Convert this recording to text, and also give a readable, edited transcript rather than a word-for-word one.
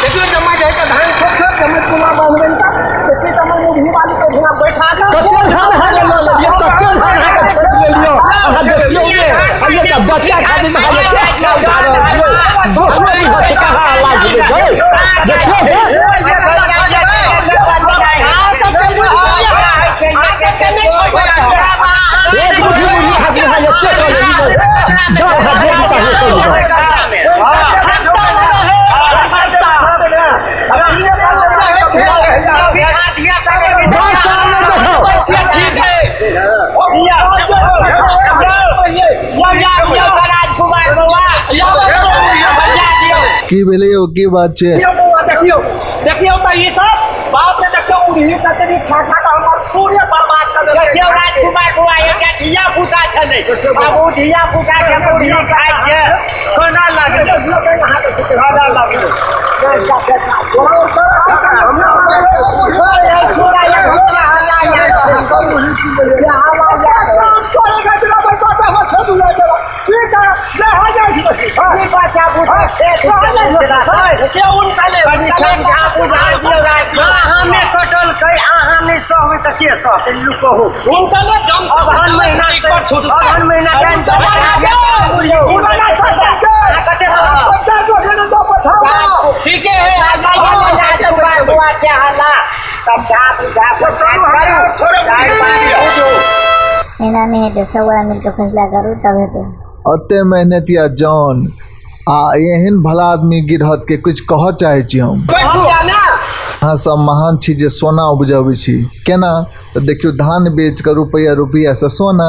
देखियो जमा जाए के धान खेत खेत जमा पुला बांधबे त देखी तमे मुरही वाली के हियां बैठा के कते धान अहाँके लऽ लेलियै, कते धान अहाँके छोड़ि लेलियै। अहाँ देखियौ ने, आ एकटा बच्चा खातिर अहाँ एते हल्ला उठा रहल छियै। दोसरो बुझत कहाँ हल्ला भेलै छै। देखियौ ने। एक मुट्ठी मुरही खातिर अहाँ एते कऽ लेलियै। जाउ अहाँ जे भी चाहिए कऽ लिअ। दस साल नहि देखब। ठीक है। राजकुमार बौआ, की भेलै यौ, की बात छै? देखियौ देखियौ तऽ ई सब बाप रे, देखियौ मुरही कतरी खा खा कऽ हमर सूर्य बर्बाद कऽ देलकै। देखियौ राजकुमार बौआ, एकटा धिया पुता छलै, आब ओ धिया पुता के मुरही खाइ के कोना लगलै, कोना लगलै? हमे कटलकै, अहाँ नहि सहबै तऽ के सहतै? लू कहू। अगहन महीना से, अगहन महीना टाइम। ठीके है। राजकुमार बौआ, के हल्ला समझा बुझा करू। एना नहि हेतै, सब गोरा मिलके फैसला करू तब हेतै। एते मेहनतिया जन आ एहन भला आदमी गिरहत के कुछ कहऽ चाहै छी हम। अहाँ सब महान छी जे सोना उपजबै छी। केना तऽ देखियौ, धान बेच कऽ रुपैआ, रुपैआ से सोना।